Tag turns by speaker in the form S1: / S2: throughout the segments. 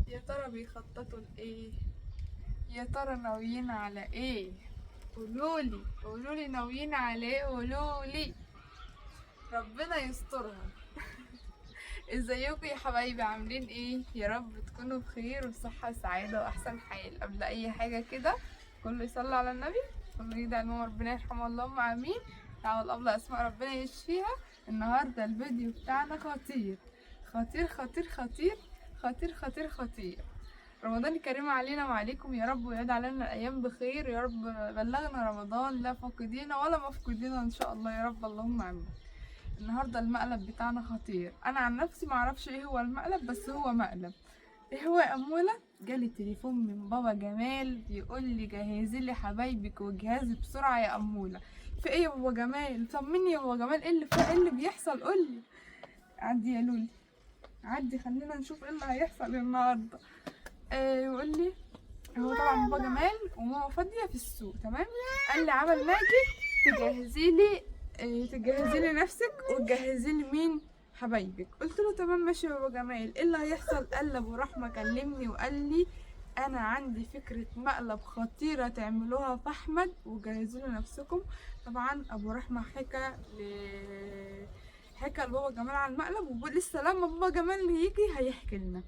S1: يا ترى بيخططوا لإيه؟ يا ترى ناويين على إيه؟ قولولي قولولي ناويين على إيه؟ قولولي، ربنا يسترها. ازيكم يا حبايبي، عاملين ايه؟ يا رب تكونوا بخير وبصحة وسعادة واحسن حال. قبل اي حاجة كده كله يصلي على النبي، كله يدعي لماما ربنا يرحمها، اللهم امين. دعوة الأبلة اسماء ربنا يشفيها. النهاردة الفيديو بتاعنا خطير خطير خطير خطير خطير خطير خطير. رمضان الكريم علينا وعليكم يا رب، ويعود علينا الايام بخير يا رب. بلغنا رمضان لا فاقدين ولا مفقودين ان شاء الله يا رب، اللهم امين. النهارده المقلب بتاعنا خطير. انا عن نفسي معرفش ايه هو المقلب، بس هو مقلب. ايه هو يا اموله؟ جالي تليفون من بابا جمال بيقول لي جهزي لي حبايبك وجهازي بسرعة يا اموله. في ايه يا بابا جمال؟ طمني يا بابا جمال، ايه اللي في، ايه اللي بيحصل؟ قول لي. عدي يا لولي عدي، خلينا نشوف ايه اللي هيحصل النهارده. يقول لي هو طبعا بابا جمال وماما فاضية في السوق، تمام؟ قال لي عمل ماجي تجهزي لي تجهزي لي نفسك وتجهزي لي مين؟ حبايبك. قلت له تمام ماشي يا بابا جمال. ايه اللي هيحصل؟ قال لي ابو رحمه كلمني وقال لي انا عندي فكرة مقلب خطيرة تعملوها في احمد وجهزوا له نفسكم. طبعا ابو رحمه حكى لبابا جمال على المقلب، ولسه لما بابا جمال يجي هيحكي لنا.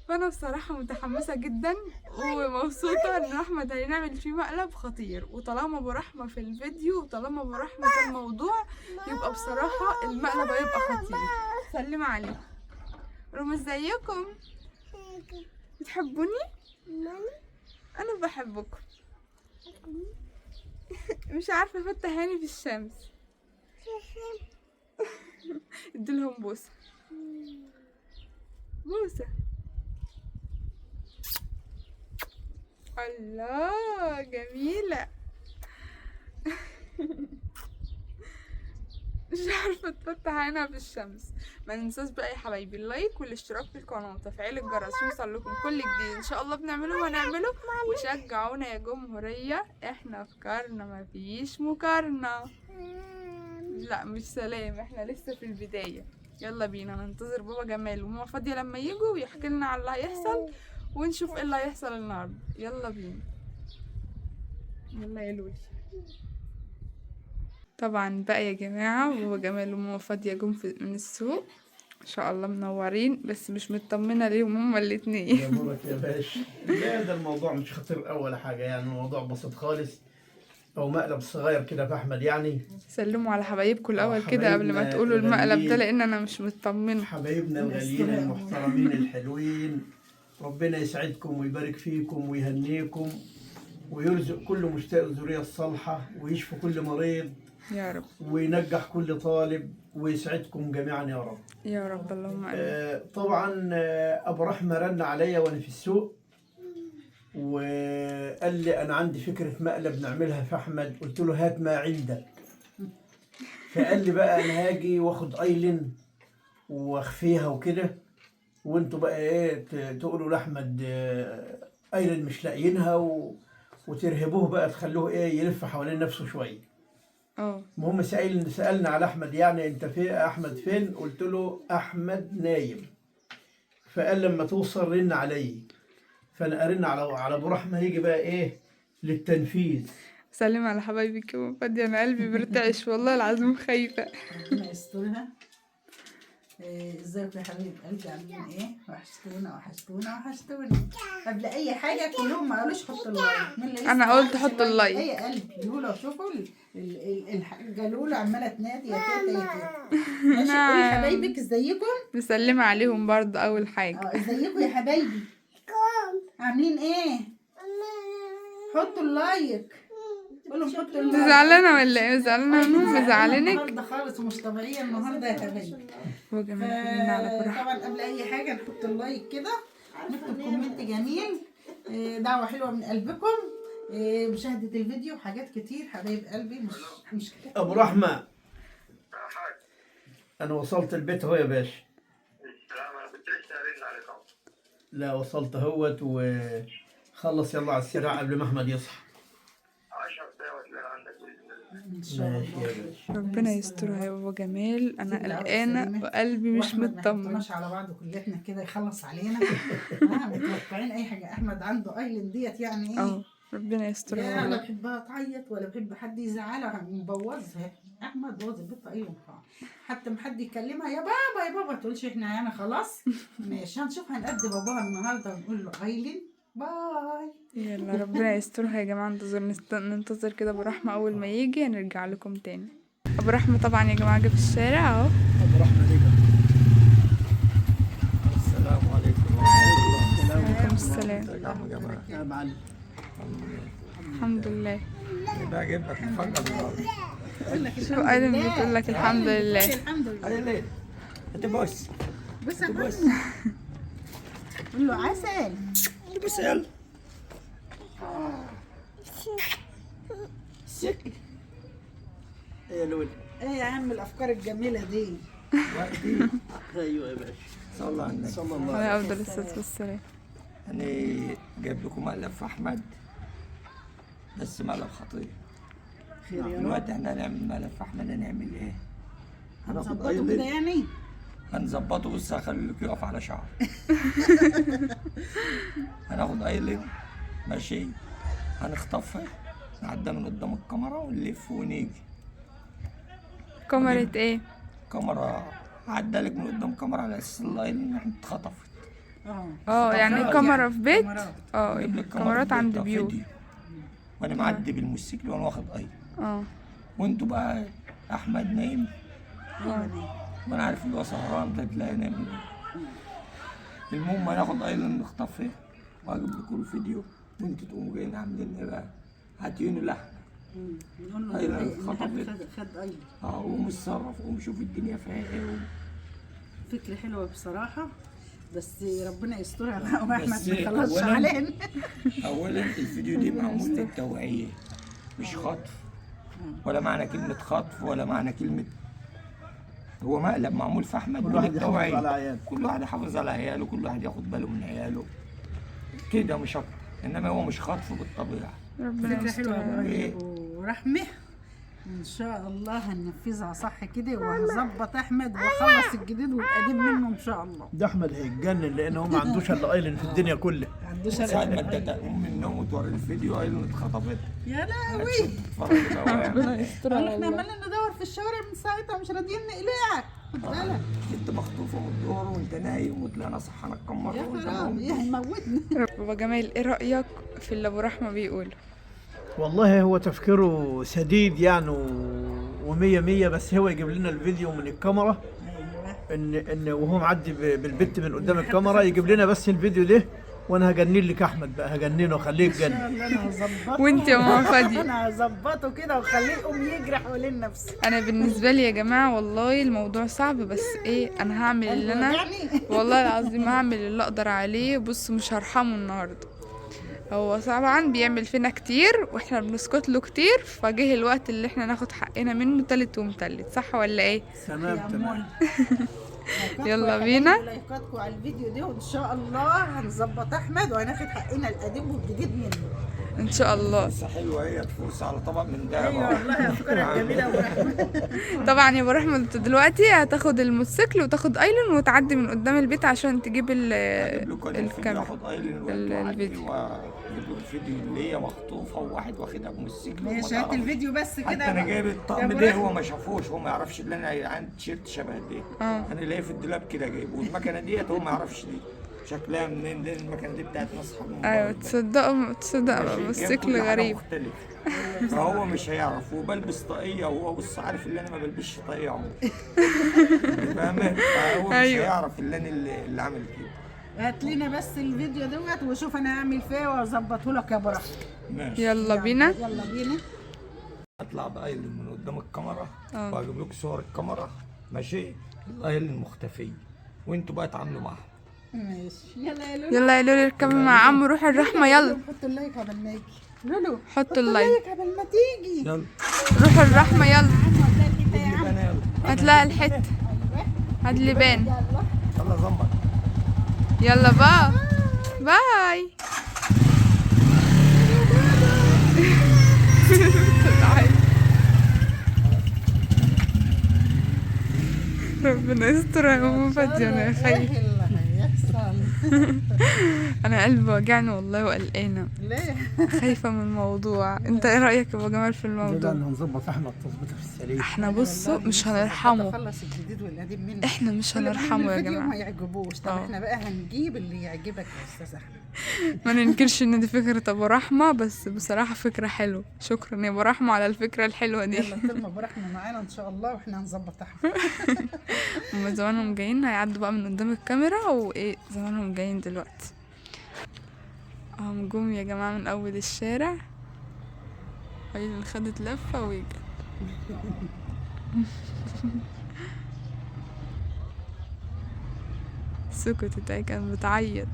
S1: فانا بصراحة متحمسة جدا ومبسوطة ان احمد هنعمل فيه مقلب خطير، وطالما ابو رحمه في الفيديو وطالما ابو رحمه في الموضوع يبقى بصراحة المقلب هيبقى خطير. سلم عليكم. رم، ازيكم؟ بتحبوني؟ انا بحبكم. مش عارفه افتح عيني في الشمس. اديلهم بوسه بوسه. الله جميلة. مش عارفة تفتح عينها في الشمس. ما ننساش بقى يا حبايبي ال like والاشتراك في القناة وتفعيل الجرس عشان يوصل لكم كل جديد ان شاء الله بنعمله وهنعمله. وشجعونا يا جمهورية، احنا افكارنا مفيش مقارنة. لا مش سلام، احنا لسه في البداية. يلا بينا ننتظر بابا جمال وماما فاضية لما يجوا ويحكي لنا على اللي هيحصل ونشوف ايه اللي هيحصل النهارده. يلا بينا، يلا يا لولي. طبعا بقى يا جماعة بابا جمال وماما فاضية جم من السوق ان شاء الله منورين، بس مش مطمنة ليهم هما الاتنين.
S2: يا نورك يا باشا. لا ده الموضوع مش خطير أوي ولا حاجة، يعني الموضوع بسيط خالص، أو مقلب صغير كده في أحمد يعني.
S1: سلموا على حبايبكم الأول كده قبل ما
S2: حبايبنا
S1: تقولوا المقلب ده،
S2: الغاليين.
S1: لأن أنا مش مطمنة.
S2: حبايبنا الغاليين المحترمين الحلوين، ربنا يسعدكم ويبارك فيكم ويهنيكم ويرزق كل مشتاق الذرية الصالحة ويشفي كل مريض
S1: يا رب
S2: وينجح كل طالب ويسعدكم جميعا يا رب.
S1: يا رب، اللهم آمين.
S2: طبعا ابو رحمه رن عليا وانا في السوق وقال لي انا عندي فكرة مقلب نعملها في احمد. قلت له هات ما عندك. فقال لي بقى انا هاجي واخد ايلين واخفيها وكده، وانتوا بقى ايه تقولوا لاحمد ايلين مش لاقيينها وترهبوه بقى، تخلوه ايه يلف حوالين نفسه شوية. المهم سألنا على أحمد، يعني أنت في أحمد فين؟ قلت له أحمد نايم. فقال لما توصل رن علي. فأنا أرن على أبو رحمة يجي بقى إيه للتنفيذ.
S1: سلم على حبايبك يا ماما فاضية، أنا قلبي برتعش والله العظيم خايفة.
S3: ربنا يسترها. ازيكم يا حبايب قلبي، عاملين ايه؟ وحشتونا وحشتونا وحشتونا. قبل اي حاجة كلهم ما قالوش حطوا ال like. مين اللي لسه
S1: أنا
S3: ما
S1: قلت
S3: قالش
S1: حطوا
S3: like؟
S1: ال like.
S3: ايه يا قلبي لولا، شوفوا الحاجة لولا عماله تنادي يا تيتا يا تيتا. ماشي قولي
S1: نعم.
S3: حبايبك ازيكم؟
S1: نسلم عليهم برضه أول حاجة.
S3: ازيكم يا حبايبي؟ عاملين ايه؟ حطوا ال like. قولهم حطوا
S1: انت
S3: ال like.
S1: زعلانة ولا ايه؟ زعلانة منهم؟
S3: زعلانة
S1: مزعلينك؟
S3: النهارده خالص ومش طبيعية النهارده يا حبايبي.
S1: بابا جمال خلينا على فرحة.
S3: طبعا قبل اي حاجة نحط ال like كده، نكتب comment جميل، دعوه حلوة من قلبكم، مشاهده الفيديو وحاجات كتير حبايب قلبي. مش كتير.
S2: أبو رحمة أنا وصلت البيت أهو يا باشا.
S4: السلام، انا كنت لسه ارن عليكم.
S2: لا وصلت اهوت وخلص، يلا على السريع قبل ما أحمد يصحى.
S4: 10 دقايق وتلاقي عندك باذن الله.
S3: ان شاء
S2: ماشي
S3: الله.
S2: يا باشا.
S1: ربنا يسترها يا بابا جمال، انا
S3: تبقى
S1: قلقانة
S3: سليمة.
S1: وقلبي مش
S3: وأحمد ما
S1: مطمن.
S3: يحطناش على بعض كلنا كده يخلص علينا. متوقعين اي حاجة. احمد عنده ايلين ديت يعني ايه؟
S1: ربنا يسترها
S3: لا
S1: والله.
S3: بحبها تعيط ولا بحب حد يزعلها، مبوظها. احمد بوظ البت ايلين خالص، حتى ما حد يكلمها يا بابا يا بابا تقولش احنا يعني خلاص. ماشي، هنشوف هنقد باباها النهارده ونقول له ايلين bye.
S1: يلا ربنا يسترها يا جماعة. ننتظر كده ابو رحمه، اول ما يجي هنرجع لكم تاني. ابو رحمه طبعا يا جماعة جه في الشارع اهو.
S2: ابو رحمه رجع.
S5: السلام عليكم ورحمة الله.
S1: وعليكم السلام.
S5: ازيك يا عم جمال؟
S2: يا معلم.
S1: الحمد لله.
S5: بقى اجيب لك مفاجأة النهارده.
S1: شوف ايلين بتقول لك الحمد لله.
S3: الحمد لله.
S5: ايلين تبص
S3: بس يا
S5: تبص
S3: محمد. قول له عسل.
S5: تبص يلا سك
S2: يا لولي.
S3: ايه يا عم الافكار الجميلة دي؟
S5: وقتي.
S2: ايوه يا باشا.
S5: صلى على النبي.
S2: صلى الله
S1: عليه
S2: عليه.
S1: افضل الصلاة والسلام.
S5: انا جايب لكم مقلب في احمد، بس مقلب خطير.
S3: خير يا رب.
S5: دلوقتي احنا هنعمل مقلب في احمد، هنعمل ايه؟ هناخد
S3: ظبطوا كده
S5: ايلين
S3: يعني.
S5: هنظبطه، بس هخليه يقف على شعره. هناخد ايلين ماشي، هنخطفها، نعديها من قدام الكاميرا ونلف ونيجي.
S1: كاميرا ايه؟
S5: كاميرا عدالك من قدام كاميرا على اساس الايلين اتخطفت.
S1: يعني
S5: خطفت.
S1: كاميرا في بيت.
S3: كاميرات.
S5: جيب لك كاميرا
S1: كاميرات
S5: في
S1: عند
S5: بيت،
S1: بيوت.
S5: فيديو. وانا معدي بالموتوسيكل وانا واخد ايلين. وانتوا بقى احمد نايم، وانا عارف اللي هو سهران ده تلاقي نايم. المهم هناخد ايلين نخطفها واجيب لكم الفيديو، وانتوا تقوموا جايين عاملين ايه بقى؟ هاتينه لحمه.
S3: نقول له
S5: أيوة،
S3: إن حد
S5: خطفت.
S3: خد ايلين.
S5: قوم اتصرف، قوم شوف الدنيا فيها ايه.
S3: فكرة حلوة بصراحة، بس ربنا يسترها بقى واحمد
S5: بس
S3: ما يخلصش
S5: أولاً-
S3: علينا.
S5: اولا الفيديو دي معمول للتوعية، مش خطف، ولا معنى كلمة خطف ولا معنى كلمة، هو مقلب معمول في احمد
S2: كل واحد يحافظ
S5: للتوعية.
S2: على عياله.
S5: كل واحد يحافظ على عياله، كل واحد ياخد باله من عياله كده، مش اكتر. انما هو مش خطف بالطبيعة.
S1: ربنا
S3: فكرة حلوة
S1: يسترها.
S3: يا ابو رحمه، ان شاء الله هننفذها صح كده، وهظبط احمد واخلص الجديد والقديم منه ان شاء الله.
S2: ده احمد هيتجنن لان هو ما عندوش الا ايلين في الدنيا كلها.
S3: ما عندوش
S5: ساعة ما انت تقوم من النوم وتوري الفيديو ايلين اتخطفت،
S3: يا لهوي.
S5: هتشوف تتفرج بقى وهيعمل
S1: ربنا
S5: إيه.
S1: يسترها
S3: احنا
S1: والله.
S3: عمالين ندور في الشوارع من ساعتها مش راضيين نقلعك، خد بالك.
S5: انت مخطوفه من الدور وانت نايم وطلعنا صحنا الكاميرا
S3: يا
S5: وانت
S3: خرابي
S5: ما قمتش.
S3: هيموتنا.
S1: بابا جمال ايه رأيك في اللي ابو رحمه بيقوله؟
S2: والله هو تفكيره سديد يعني ومية مية، بس هو يجيب لنا الفيديو من الكاميرا ان وهو معدي بالبت من قدام الكاميرا، يجيب لنا بس الفيديو ده، وانا هجنن لك احمد بقى، هجننه خليه
S3: ان شاء
S2: يتجنن.
S3: الله انا هظبطه.
S1: وانت يا ماما فادية؟
S3: انا هظبطه كده واخليه يقوم يجري حوالين نفسه.
S1: انا بالنسبة لي يا جماعة والله الموضوع صعب، بس ايه انا هعمل اللي انا
S3: يعني
S1: والله العظيم هعمل اللي اقدر عليه. بص مش هرحمه النهارده، هو طبعا بيعمل فينا كتير واحنا بنسكت له كتير، فجه الوقت اللي احنا ناخد حقنا منه تالت ومتلت، صح ولا ايه؟
S2: تمام
S3: يا
S2: تمام.
S3: أمول.
S1: يلا بينا.
S3: لايكاتكم على الفيديو ده، وان شاء الله هنظبط احمد وهناخد حقنا القديم والجديد منه.
S1: ان شاء الله.
S5: فرصة حلوة هي، فرصة على طبق من ده.
S3: ايوه والله افكارك جميلة ورحمة.
S1: طبعا يا ابو رحمه انت دلوقتي هتاخد الموتوسيكل وتاخد ايلون وتعدي من قدام البيت عشان تجيب
S5: هجيب لكم أنا الفيديو،
S1: الكاميرا.
S5: اخد ايلين الوقت وأعدي
S1: الفيديو.
S5: واجيب لكم الفيديو اللي هي مخطوفة وواحد واخدها بموتوسيكل وما
S3: ماشي هات
S5: تعرفش.
S3: الفيديو بس كده.
S5: حتى انا جايب
S3: يا
S5: الطقم
S3: أبو
S5: ده
S3: رحمة.
S5: هو ما شافوش، هو ما يعرفش ان انا عندي تيشيرت شبه ده. انا لاقيه في الدولاب كده جايبه، والمكنه ديت هو ما يعرفش دي شكلها منين، لان المكنه دي بتاعت ناس اصحاب من
S1: ايوه
S5: بره.
S1: تصدق
S5: ماشي، جايب
S1: موتوسيكل
S5: كل حاجة
S1: غريب.
S5: مختلفة. فهو مش هيعرف، وبلبس طاقية وهو بص عارف ان انا ما بلبسش طاقية عمري. فاهمة؟ فهو مش
S1: أيوة.
S5: هيعرف ان انا اللي عامل كده.
S3: هات لنا بس الفيديو دوت وشوف انا هعمل فيه واظبطه لك يا ابو رحمه.
S5: ماشي.
S1: يلا بينا.
S3: يلا بينا.
S5: اطلع بايلين من قدام الكاميرا واجيب لكم صور الكاميرا ماشي، الايلين المختفية، وانتوا بقى اتعاملوا معاها.
S3: ماشي يلا يا لولو.
S1: يلا يا لولو اركبي مع عمو روح الرحمة. يلا
S3: حطوا ال like قبل ما يجي لولو.
S1: حطوا ال like
S3: قبل ما تيجي.
S5: يلا
S1: روح الرحمة. يلا
S5: يلا يلا
S1: هتلاقي الحتة، هات لبان.
S5: يلا ظبط.
S1: يلا bye bye. تعالي. ربنا يستر يا ماما فادية، انا خايفة.
S3: ايه اللي هيحصل؟
S1: انا قلبي وجعني والله وقلقانة.
S3: ليه؟
S1: خايفة من الموضوع. انت ايه رأيك يا ابو جمال في
S2: لا
S1: الموضوع؟
S2: هنظبط احمد تظبيطه في السليم.
S1: احنا بصوا مش هنرحمه.
S3: اخلص الجديد والقديم منه.
S1: احنا مش
S3: كل ما
S1: هنرحمه
S3: نعمل
S1: يا
S3: فيديو
S1: جماعة.
S3: ما يعجبوش. طب احنا بقى هنجيب اللي يعجبك يا استاذ احمد.
S1: ما ننكرش ان دي فكرة ابو رحمة، بس بصراحة فكرة حلوة. شكرا يا ابو رحمة على الفكرة الحلوة دي.
S3: يلا طول ما ابو رحمه معانا ان شاء الله واحنا هنظبط احمد.
S1: هما زمانهم جايين، هيعدوا بقى من قدام الكاميرا وايه، زمانهم جايين دلوقتي. هم جم يا جماعة من اول الشارع. ايلين خدت لفة ويجت. سكتت، هي كانت بتعيط.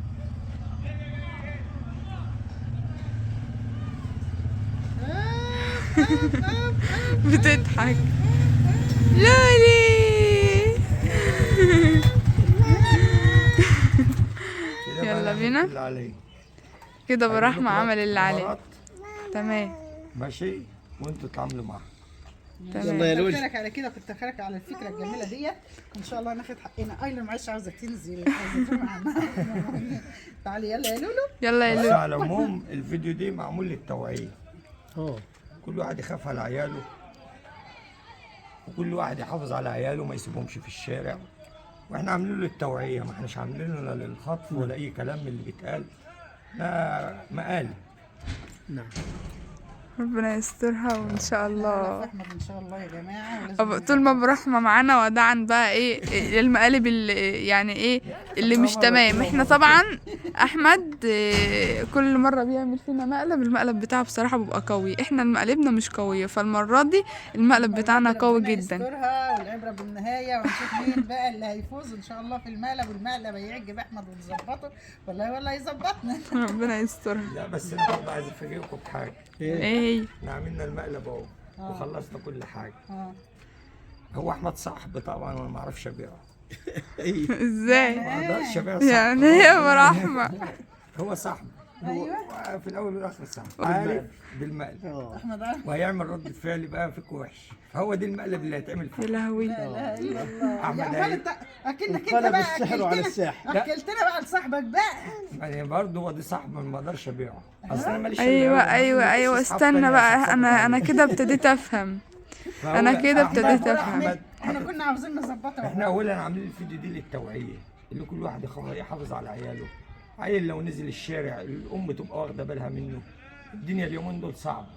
S1: بتضحك. لولي
S5: كده
S1: يلا
S5: بقى أنا
S1: بينا.
S5: عملت اللي عليا.
S1: كده ابو رحمة عمل اللي عليه.
S5: مرات.
S1: تمام
S5: ماشي، وانتوا تعاملوا معاها.
S1: تمام.
S2: يلا يا
S3: كنت
S2: لولي.
S3: خيرك على كده، كنت خيرك على الفكرة الجميلة ديت. ان شاء الله ناخد حقنا. ايلين معلش عاوزه تنزل، عاوزه تروح مع ماما. تعالي يلا يا لولو.
S1: يلا يا
S5: بس
S1: لولو.
S5: على العموم الفيديو دي معمول للتوعية. كل واحد يخاف على عياله، وكل واحد يحافظ على عياله ما يسيبهمش في الشارع. واحنا عاملين له التوعية، ما احناش عاملين له لا للخطف ولا اي كلام من اللي بيتقال. ده مقال.
S2: نعم.
S1: ربنا يسترها وان شاء الله.
S3: احمد ان شاء الله يا جماعة. ولازم
S1: طول ما ابو رحمه معانا ودعا بقى ايه المقالب اللي يعني ايه اللي مش تمام. احنا طبعا احمد كل مرة بيعمل فينا مقلب، المقلب بتاعه بصراحة بيبقى قوي. احنا مقالبنا مش قوية، فالمره دي المقلب بتاعنا قوي
S3: ربنا
S1: جدا.
S3: يسترها والعبرة بالنهاية، ونشوف مين بقى اللي هيفوز ان شاء الله في المقلب. والمقلب هيعجب احمد ونظبطه والله يظبطنا.
S1: ربنا يسترها.
S5: لا بس انا برضه عايز افاجئكم بحاجة.
S1: ايه هي؟
S5: احنا عملنا المقلب اهو وخلصنا كل حاجة. هو احمد صاحبي طبعا، وانا ما اعرفش ابيعه.
S1: ازاي
S5: ما اقدرش ابيع صاحبي.
S1: يعني ايه يا ابو رحمه؟
S5: هو صاحبي. ايوه، في الاول والاخر صاحبي، عارف بالمقلب.
S3: احمد عارف.
S5: وهيعمل رد فعل بقى فيك وحش، فهو دي المقلب اللي هيتعمل
S1: يا
S5: فيه.
S1: لهوي.
S3: لا اله الا الله.
S5: أحمد
S3: يا
S5: هي-
S3: عمال انت اكنك انت
S2: انقلب
S3: بقى
S2: السحر على الساحر.
S3: اكلتنا بقى لصاحبك بقى.
S5: يعني برضه هو دي صاحبي، ما اقدرش ابيعه. اصل انا ماليش إلا
S1: ايوه
S5: هو،
S1: ايوه
S5: ماليش
S1: ايوه،
S5: أصحاب
S1: استنى
S5: تانية
S1: بقى،
S5: عشان
S1: انا كده ابتديت افهم.
S5: فهو
S1: أنا كده ابتديت أفهم.
S3: احنا كنا عاوزين نظبطها.
S5: احنا اولا عاملين الفيديو دي للتوعية، اللي كل واحد يحافظ على عياله. عيل لو نزل الشارع الام تبقى واخده بالها منه. الدنيا اليومين دول صعبة.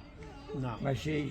S2: نعم.
S5: ماشي،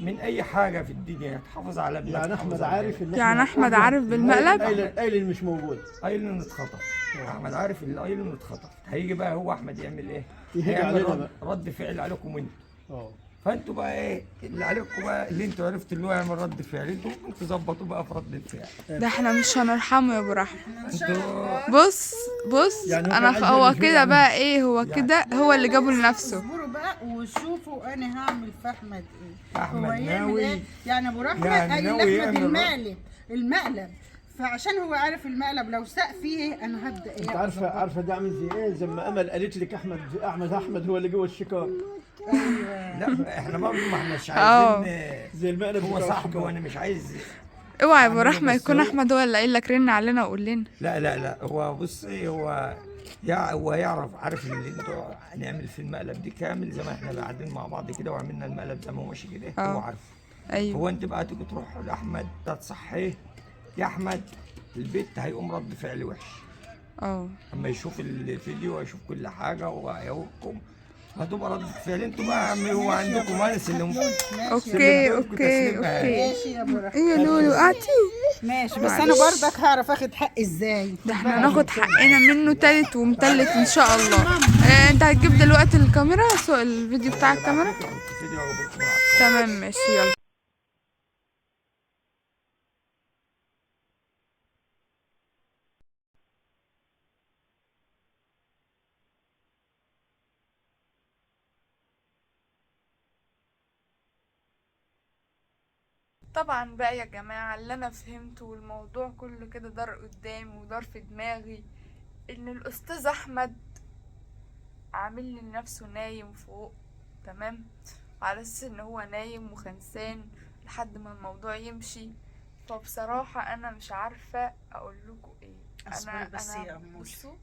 S5: من اي حاجة في الدنيا تحافظ على ابنك.
S2: يعني
S5: تحافظ
S2: احمد
S5: على
S2: عارف ان
S1: يعني احمد عارف بالمقلب؟
S2: ايلين مش موجود.
S5: ايلين اتخطف. احمد عارف ان ايلين اتخطف. هيجي بقى هو احمد يعمل ايه؟
S2: يهج
S5: هيعمل
S2: علينا بقى.
S5: رد فعل عليكم انتوا. فانتوا بقى ايه اللي عليكم بقى، اللي انتوا عرفتوا اللي هو يعمل رد فعل، انتوا ممكن تظبطوا بقى في رد الفعل.
S1: ده احنا مش هنرحمه يا ابو رحمه.
S5: انتوا
S1: بص بص،
S2: يعني هو
S1: انا
S2: كان عايز
S1: هو
S2: يعمل
S1: كده
S2: يعني.
S1: بقى ايه، هو كده هو اللي جابه لنفسه.
S3: اصبروا بقى وشوفوا انا هعمل في احمد ايه.
S5: أحمد
S3: هو يعمل
S5: ناوي-
S3: ايه؟ يعني ابو رحمه
S5: يعني
S3: قايل
S5: ناوي
S3: لاحمد
S5: يعمل
S3: المقلب، فعشان هو عارف المقلب لو ساق فيه انا هبدا ايه.
S2: انت عارفه ده عامل زي ايه؟ زي ما امل قالت لك احمد هو اللي جوه الشكار.
S5: لا احنا برضه ما احناش عايزين،
S2: زي المقلب
S5: هو
S2: بتاع
S5: صاحبي
S2: الشكار.
S5: وانا مش عايز.
S1: اوعى يا ابو
S5: عامل
S1: رحمه
S5: بس
S1: يكون
S5: هو-
S1: احمد هو اللي قايل لك رن علينا وقول لنا.
S5: لا لا لا، هو بصي، هو هو يعرف، عارف اللي انتوا هنعمل في المقلب دي كامل زي ما احنا قاعدين مع بعض كده وعملنا المقلب زي ما هو ماشي كده، هو عارفه.
S1: ايوه.
S5: هو انت بقى تيجي تروح لاحمد تصحيه، يا احمد البيت هيقوم رد فعل وحش. اما يشوف الفيديو هيشوف كل حاجة وهيحكم، هتبقى رد فعل. انتوا بقى يا عم هو عندكم انس اللي
S1: okay okay okay.
S3: ماشي يا ابو رحمه.
S1: ايه يا لولو قعدتي؟
S3: ماشي، بس انا برضك هعرف اخد حقي ازاي.
S1: ده احنا هناخد حقنا منه تالت ومتلت ان شاء الله. انت هتجيب دلوقتي الكاميرا، سوق الفيديو بتاع الكاميرا.
S5: الفيديو.
S1: تمام ماشي يلا. طبعا بقى يا جماعة اللي انا فهمته والموضوع كله كده دار قدامي ودار في دماغي، ان الاستاذ احمد عامل لي نفسه نايم فوق، تمام، على اساس ان هو نايم وخنسان لحد ما الموضوع يمشي. فبصراحة انا مش عارفه اقول لكم ايه.
S3: اصبري
S1: انا
S3: بس
S1: انا
S3: يا أمول.
S1: بصوا،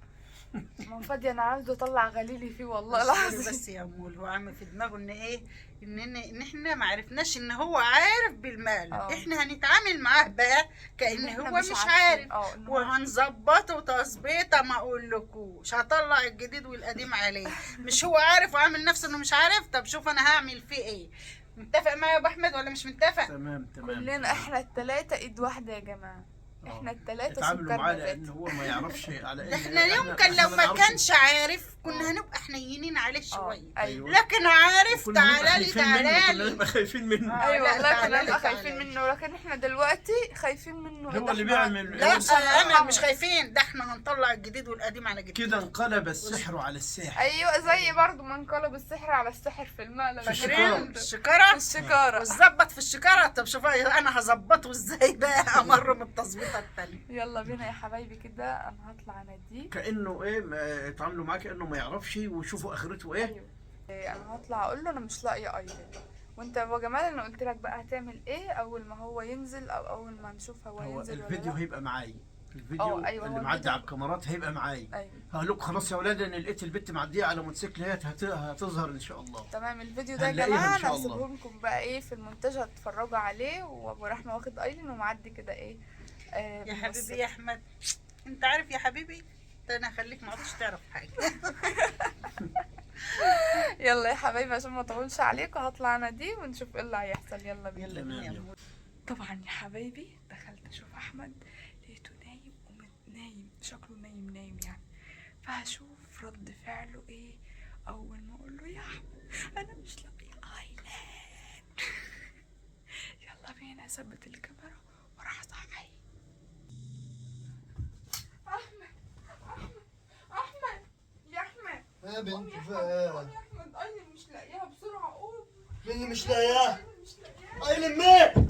S1: ما فاضية، انا عاوزه اطلع غليلي فيه والله
S3: اصبري
S1: العظيم.
S3: بس يا امول، هو عامل في دماغه ان ايه، ان احنا ما عرفناش ان هو عارف بالمقلب. احنا هنتعامل معاه بقى كأن
S1: إن إحنا
S3: هو مش
S1: عارفين.
S3: عارف،
S1: إن هو
S3: وهنظبطه تظبيطه ما اقولكوش، هطلع الجديد والقديم عليه. مش هو عارف وعامل نفسه انه مش عارف. طب شوف انا هعمل فيه ايه. متفق معايا يا ابو احمد ولا مش متفق؟
S2: تمام تمام.
S1: كلنا احنا التلاتة ايد واحدة يا جماعة، احنا التلاتة
S2: اتعاملوا
S1: سكر
S2: معاه
S1: نبات.
S2: لان هو ما يعرفش على ان
S3: ده احنا يمكن لو ما كانش عارف كنا هنبقى حنينين عليه شوية،
S1: ايوه
S3: لكن عارف
S2: كنا هنبقى
S3: تعالى لي
S2: خايفين منه،
S3: تعالى
S2: كنا
S3: لي.
S2: هنبقى خايفين منه.
S1: ايوه
S3: لا،
S1: والله كنا
S3: تعالى لي،
S1: نبقى
S3: تعالى
S1: خايفين
S3: لي.
S1: منه، لكن احنا دلوقتي خايفين منه.
S2: هو
S1: ده
S2: اللي
S1: احنا
S2: بيعمل
S3: لا
S1: مش
S3: انا
S1: هنرحمه.
S3: مش خايفين، ده احنا هنطلع الجديد والقديم على جديد.
S2: كده انقلب السحر على الساحر.
S1: ايوه زي برضو ما انقلب السحر على السحر في المقلب.
S2: في الشكارة.
S3: فاكرين الشكاره؟
S1: في الشكارة.
S3: واتظبط في الشكاره. طب شوف انا هظبطه ازاي بقى، امر من التظبيطه التانية.
S1: يلا بينا يا حبايبي كده، انا هطلع اناديه.
S2: كانه ايه، ما اتعاملوا معاه كانه ما يعرفش، وشوفوا اخرته ايه.
S1: ايوه إيه، انا هطلع اقول له انا مش لاقيه ايلين، وانت يا ابو جمال انا قلت لك بقى هتعمل ايه اول ما هو ينزل، او اول ما نشوف هو
S2: هو
S1: ينزل ولا
S2: الفيديو
S1: لا.
S2: هيبقى معايا، الفيديو
S1: أيوة،
S2: اللي
S1: هو
S2: معدي
S1: الفيديو.
S2: على الكاميرات هيبقى معايا.
S1: ايوه
S2: هقول لكم خلاص يا اولاد انا لقيت البت معدية على موتوسيكل، هي هتظهر ان شاء الله.
S1: تمام. الفيديو ده يا
S2: هنلاقيها إن
S1: جماعة انا
S2: شاء الله.
S1: هسيبه لكم بقى ايه في المونتاج، هتتفرجوا عليه، وابو رحمه واخد ايلين ومعدي كده ايه.
S3: يا حبيبي يا احمد، انت عارف يا حبيبي، ده انا هخليك ما عدتش تعرف حاجة.
S1: يلا يا حبايبي عشان ما اطولش عليكم، هطلع انا دي ونشوف ايه اللي هيحصل. يلا بينا.
S3: يلا بينا يا
S2: تمام.
S3: أمول.
S1: طبعا يا حبايبي دخلت اشوف احمد، لقيته نايم نايم، شكله نايم نايم يعني، فهشوف رد فعله ايه اول ما اقول له يا احمد انا مش لاقيه ايلين. يلا بينا، اثبت الكاميرا وراح اصحيه. احمد احمد احمد يا احمد،
S6: يا
S1: قوم
S6: بنت
S1: يا احمد،
S6: فقاعة.
S1: قوم يا احمد، ايلين مش لاقيها، بسرعة قوم.
S6: مين اللي مش لاقياه؟
S1: ايلين مش لاقيها.
S6: ايلين مين؟